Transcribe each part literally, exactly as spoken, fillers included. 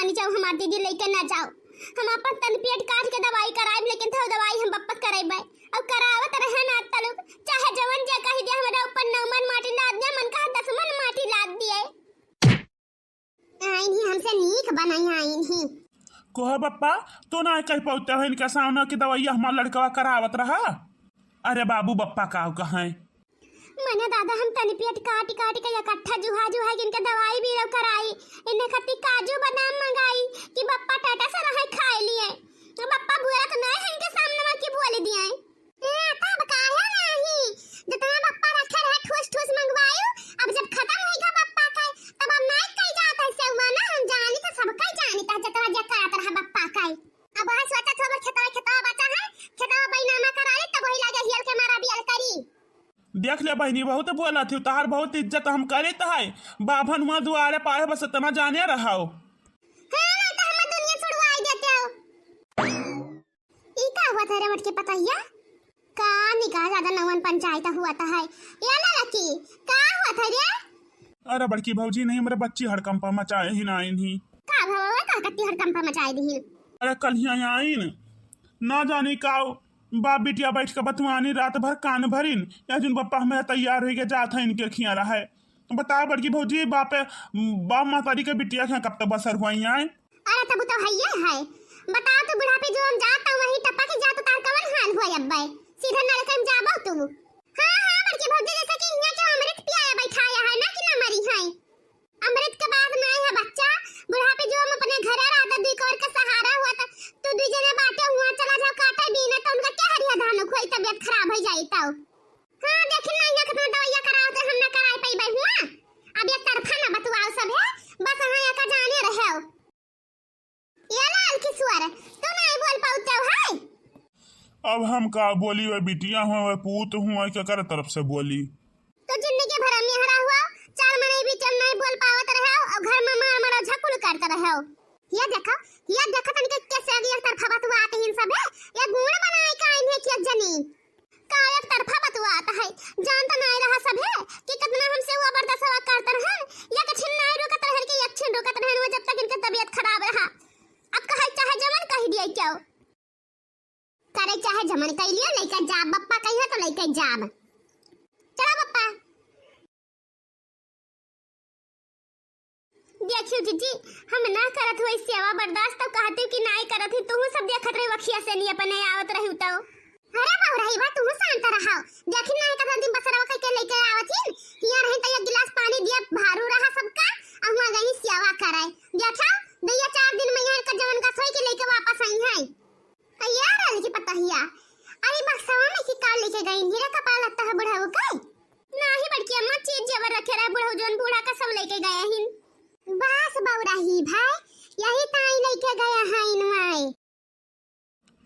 नहीं जाओ, हमार दीदी लइके ना जाओ। हम अपन तन पेट काट के दवाई कराइब, लेकिन तो दवाई हम बप्पा करइबे। अब करावत रहे ना तलुक, चाहे जवन जे कहि दे, हमरा ऊपर नौमन माटी लाद दे, मन कहा दसमन माटी लाद दिए। आइन ही हमसे नीक बनाई आइन ही। कोह बप्पा, तो ना कह पाउते हो इनका सामने कि दवाइया हमार लड़कवा करावत रहा। अरे बाबू, बप्पा का कहें? मने दादा, हम तनी पेट काट काट के इकट्ठा जुहा जुहा के इनके दवाई बीरो कराई, इन्हें खातिर काजू बादाम मंगाई कि बप्पा टाटा से रहे खाए लिए। तो बप्पा बुरा तो नहीं है इनके सामने में कि बोल दिए। ए, तब काहे नहीं? जितना बप्पा रखे रहे ठूस ठूस मंगवायु, अब जब खत्म होई गा बप्पा का, तब अब नहीं कही जात है से हुआ ना, हम जानी तो सब कही जानी था, जितना जे करत रहा बप्पा का। अब वह सोचा थोड़ा खेतवा, खेतवा बचा है, खेतवा बैनामा करा ले, तब वही लागे हियल के मारा बियल करी। देख ले बहिनी, बहुत बोलत ही, तहार बहुत इज्जत हम करित है। बाभन हुआ दुआरे पाए, बस इतना जाने रहो। हाँ, नहीं तो हम दुनिया छुड़वाई देते हो। ई का हुआ था रे मटके पतहिया? का निकाह ज्यादा नवन पंचायत हुआ था है? या लड़की, का हुआ था रे? अरे बड़की भौजी नहीं, मेरे बच्ची हड़कंपा मचाए ही ना इन्हीं। का भवा, का कत्ती हड़कंपा मचाए दी? अरे कल ही आइन, ना जानी का बाप बिटिया बैठ के बतवानी रात भर कान भरिन, या जुन बप्पा हमें तैयार होइके जात है इनके खिया रहा है। बताओ बड़की भौजी, बाप, बाप महतारी के बिटिया के कब तक बसर हुई आए? अरे तब तो हइये है। बताओ तो बुढ़ापे जो हम जात तो वही टपक जात, तार कवन हाल हुआ अब्बे? सीधा नरक में जाबो तू। हाँ, हाँ, बड़की भौजी, जैसे कि इहाँ के अमृत पियाया बैठाया है ना कि ना मरी है। अमृत के बाद ना है बच्चा, बुढ़ापे जो हम अपने घरे रहता, दुई कोर के सहारा हुआ था, तू दुई जने बाटे हुआ चला जाओ काटे बीने, तो उनका क्या हरिया धान खोई तबियत खराब हो जाई तो। हाँ, देखिन ना, यहाँ कितना दवाइया कराओ थे, हम ना कराए पइबे हुआ। अब एक तरफा ना बतुआओ सब है, बस हाँ, यहाँ का जाने रहो। ये लाल किशोर, तू नहीं बोल पाउते हो, है? अब हम का बोली, वह बिटिया हुआ, वह पूत हुआ, केकर तरफ से बोली? तो जिंदगी भर में हरा हुआ, चार महीने भी तुम नहीं बोल पावत रहे हो, और घर में मार मारो झकुल करते रहे हो। ये देखो, ये देखो तनिक कैसे अभी एक तरफा बतुआत हीं सब है, ये गुण बनाए का इन्हें किया जनी। का एक तरफा बतुआत है, जानत नाय रहा सभे कि कितना हमसे वो बर्दाश्त करत रहन, एक छिन नाय रुकत रहन कि एक छिन रुकत रहन, वो जब तक इनके तबीयत खराब रहा। अब कहे चाहे जमन कह दिए क्यों? करे चाहे जमन कह लियो, लइका जाब, बप्पा कहियो तो लइका जाब। चलो बप्पा। देखियो जीजी, हम ना करत हुई सेवा बर्दाश्त, तो कहती कि नाई करत ही, तुहू सब देखत रही वखिया से नहीं अपने आवत रही तो। अरे बउरही बा, तुहू शांत रहो। देखी नाई कतना दिन बसरवा कह के लेके आवत ही, हिया रही तो एक गिलास पानी दिया, भारू रहा सबका, अहुआ गई सेवा कराए। देखा, दुइया चार दिन में यहाँ का जवन का सोई के लेके वापस आई है। अ, यार, अलगी पतहिया, अरे बक्सवा में की का लेके गई? हीरा का पाला लगता है बुढ़ऊ के? नाही बड़की अम्मा, चीज जेवर रखे रहे बुढ़ऊ, जोन बूढ़ा का सब लेके गए हिन। बस बउरही भाई, यही ताई लेके गया है इनवाए।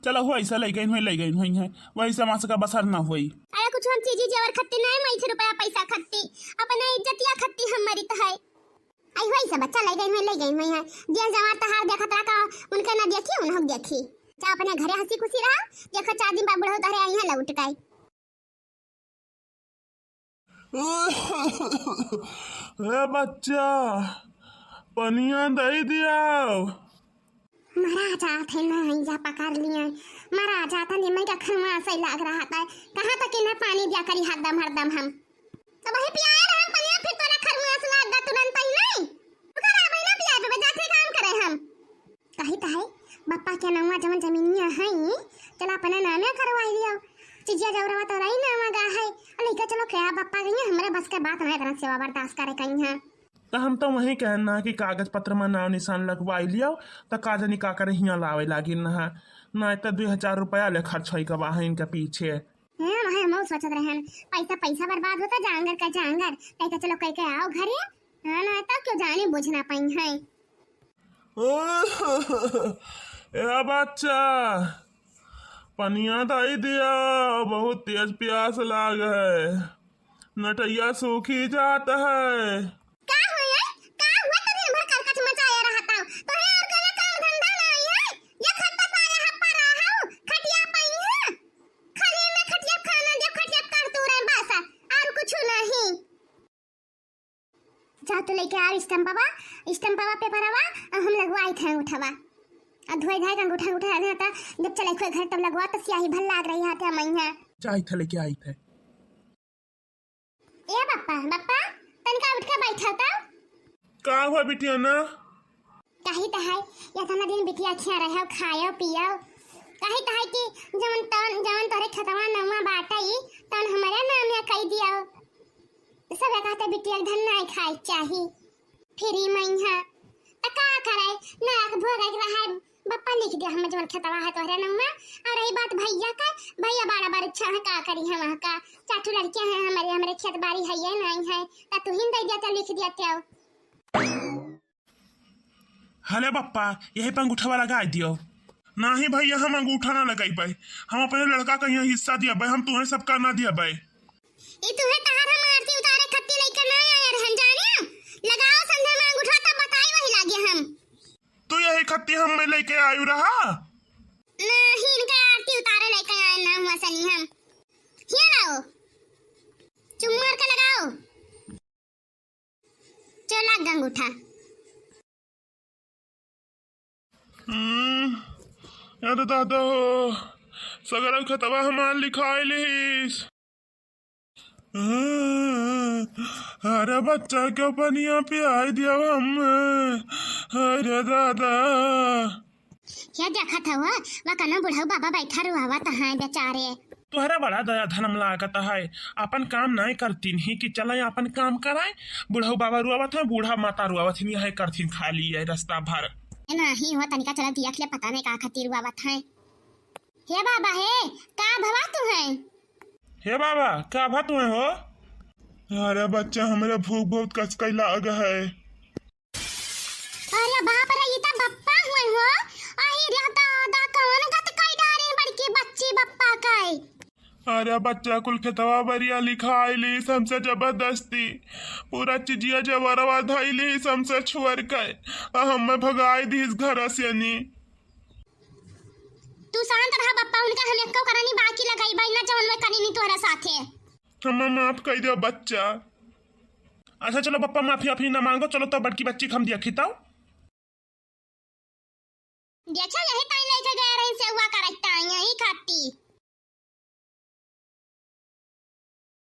चलो हो, ऐसा ले गई हुई, ले गई हुई है, वही से मास का बसर ना हुई। अरे कुछ हम चीजी जेवर खत्ती नहीं, मैं रुपया पैसा खत्ती, अपने इज्जतिया खत्ती हम मरित है। आई हुई से बच्चा ले गई हुई, ले गई हुई है। जे जवार तहार देखत रहा का, उनके ना देखी, उन्हों देखी। जा अपने घरे हंसी खुशी रहा, देखो चार दिन बाद बुढ़ऊ तोहरे आई है लौट के। ए बच्चा, पनिया दे दिया। मरा जात है ना, हैजा पकड़ लिए। मरा जात है, मैं का खरवा से लाग रहा था। कहाँ तक इन्हें पानी दिया करी हरदम, हरदम हम। तो वही पियाए रहे हम पनिया, फिर तोरा खरवा से लाग दा तुरंत ही नहीं। ओकरा भाई ना पियाए पे जाते काम करे हम। कही त है, बप्पा के नौवा जवन जमीनिया है, चला अपने नामे करवाई लियो। चिजिया जौरवा तो रही नामा गा है, आ लइका चलो क्या बप्पा गई, हमरे बस के बात नहीं, इतना सेवा बर्दाश्त करे कहीं है। त हम तो वही कहन ना कि कागज पत्र में नाम निशान लगवाई लियो, त का जानी का करे हियाँ लावे लागिन ना, ना त दुई हजार रुपया ले खर्च होई गवा है इनके पीछे। हाँ, वही हम सोचत रहन, पैसा, पैसा बर्बाद होता, जांगर का जांगर, कह के चलो कह के आओ घरे, हाँ, ना तो क्यों जाने बुझ ना पाई है। ए बच्चा, पनिया दई दिया, बहुत तेज प्यास लाग है, नटैया सूखी जात है। का हुआ है? का हुआ तो दिन भर करकच मचाए रहत हो? तोहे और कोनो काम धंधा नाई है? ये खट्टा पाया हप्पा रहा हो, खटिया पई है। खाली में खटिया खाना दे, खटिया कर तू रे बस, और कुछ नहीं। जा तू लेके आ स्टम्पवा, स्टम्पवा पेपरवा, अब हम लगवाइत है अंगूठवा। अब धोए धाए के अंगूठा, अंगूठा रहते हैं, तो जब चले कोई घर तब लगवा, तो स्याही भल लाग रही हाथे मइहाँ। जाइत है, लेके आइत है। ए बप्पा, बप्पा, तनिका उठ के बैठा तो। का हुआ बिटिया ना? कही तो है, इतना दिन बिटिया खिया रहे, खायो पियो। कही तो है कि जवन तवन, जवन तोहरे खेतवा नौवा बाटई, तवन हमरे नाम या कई दियो। सब कहते बिटिया के धन नाई खाए के चाही। फिरी मइहाँ। त का करे, नरक भोगे के रहे, बप्पा लिख दिया हमें जवन खेतवा है तोहरे नौवा। और रही बात भैया का, भैया बड़ा बड़ा अच्छा है, का करी हम वहाँ का, चार ठो लड़कियाँ हैं हमरे, हमरे खेत बाड़ी है ये नहीं है, त तू ही दे दिया, तो लिख दिया, तो। हले बप्पा, यही पे अंगूठवा लगाइ दियो। नाही भैया, हम अंगूठा ना लगइबै, हम अपने लड़का का यहाँ हिस्सा दियबै, हम तुम्हें सबका ना दियबै। ई तुहे तहार हम आरती उतारे खत्ती लइके ना आए रहन जाने। लगाओ संध्या में अंगूठा, तब बताई वही लागे हम। तू यही खत्ती हम में लइके आयु रहा। नहीं, इनके आरती उतारे लइके आए ना हुआ सनी हम। ये लाओ, चुम्मर के लगाओ। चला गंगूठा। हम्म, अरे दादा हो, सगरा खेतवा हमार लिखाई लिहिस। अरे बच्चा, क्यों पनिया पियाई दिया हम? अरे दादा। क्या देखत हव? वा कनो बुढ़ऊ बाबा बैठा रुआवत हैं बेचारे। तोहरा बड़ा दया धर्म लागत है, अपन काम नाय करतीन ही कि चले अपन काम कराए। बुढ़ऊ बाबा रुआवत हैं, बूढ़ा माता रुआवत हैं, यही करतीन खाली है रास्ता भर। ए नाही हो, तनिका चला दिया खिले, पता नहीं का खातिर रुआवत हैं। हे बाबा हे, का भवा तू है? हे बाबा, का भवा तू है हो? अरे बच्चा, हमरे भूख बहुत कसकई लाग है। अरे बाप रे, ई त बप्पा हुए हो। अही रे दादा, कौन गत कई डारे बड़की बच्ची बप्पा कई। अरे बच्चा, कुल खेतवा बरिया लिखाई लिहिस हमसे जबरदस्ती, पूरा चिजिया जबरवा धई लिहिस हमसे छुअर के, आ हमें भगाई दिहिस घर से नी। तू शांत रहा बप्पा, उनका हम एको करनी बाकी लगाई बाई ना, जवन में करनी तोहरा साथे। हमें माफ कर दो बच्चा। अच्छा चलो बप्पा, माफी अफी ना मांगो, चलो तो बड़की बच्ची के हम देखी तो। देखो यही ताई लेके गए रही सेवा करता यही खाती।